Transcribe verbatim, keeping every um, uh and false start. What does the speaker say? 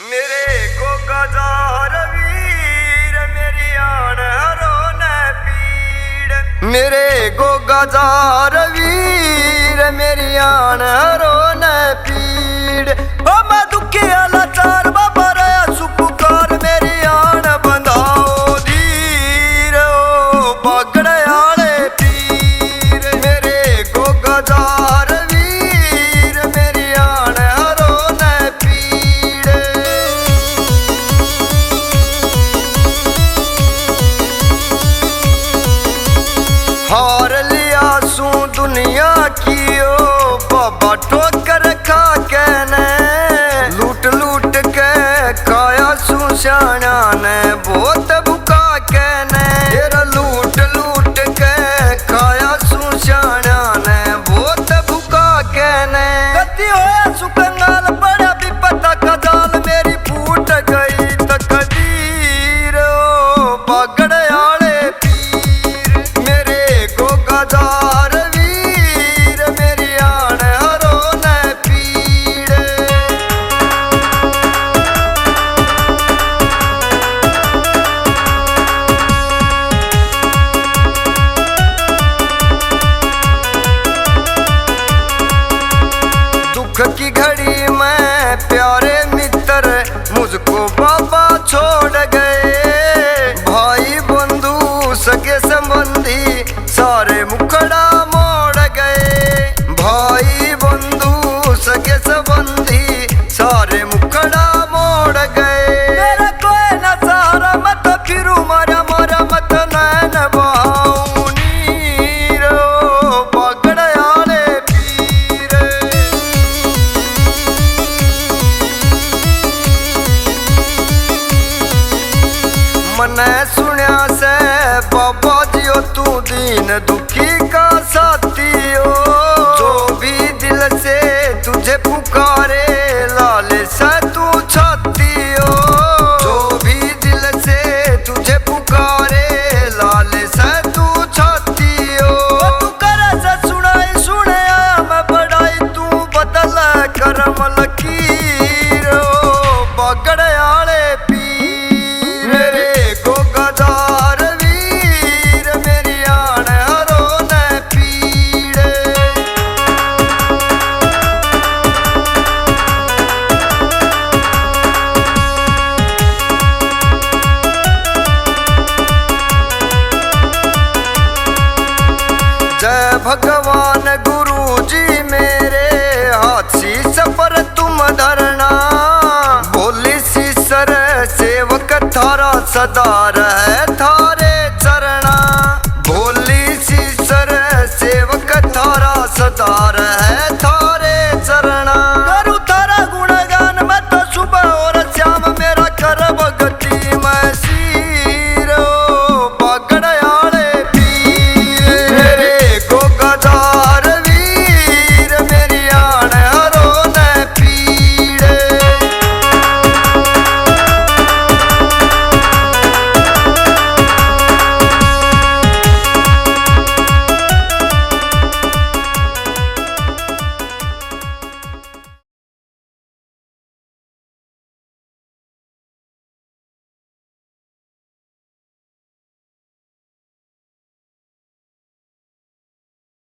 मेरे गोगा जार वीर, मेरी आण हरो न पीड़। मेरे गोगा जार वीर, मेरी आण हरो न पीड़। ओ मैं दुखी लाचार बाबा रे, सुपुकार मेरी आण बंधाओ धीर। ओ बागड़ आले पीर, मेरे गोगा जार वीर, मेरी आण हरो न पीड़। हार लिया सूं दुनिया की ओ बाबा ठोकर खा के ने, लूट लूट के खाया सूं स्याणा ने बहुत भुका के ने। तेरा लूट लूट के खाया सूं स्याणा ने बहुत भुका के ने। गति होया सूं कंगाल, पड़ा विपत का जाल, मेरी फूट गई तकदीर। ओ बागड़ आले पीर, मेरे गोगा जार वीर, मेरी आण हरो न पीड़। दुख की घड़ी में प्यारे मित्र मुझको बाबा छोड़ गए। भाई बंधु सगे संबंधी सारे मुखड़ा मोड़ गए। भाई बंधु सगे संबंधी सारे मुखड़ा मोड़ गए। मेरा कोई ना सहारा, मत फिरू मारा मारा, मत नैन बहाऊ नीर। ओ बागड़ आले पीर। मन्नै सुण्या सै बाबा जी ओ तू दीन दुखी का साथी ओ। जो भी दिल से तुझे पुकारे, लाल सै तू छाती ओ। जो भी दिल से तुझे पुकारे, लाल सै तू छाती ओ। ओ तू करे सै सुनाई, सुने आया मैं बड़ाई, तू बदल करम लकीर। ओ बागड़ आले पीर, मेरे गोगा जार वीर, मेरी आण हरो न पीड़। जय भगवान गुरु जी मेरे, हाथ शीश पर तुम धरना। बोली शीशर सेवक थारा सदा रहे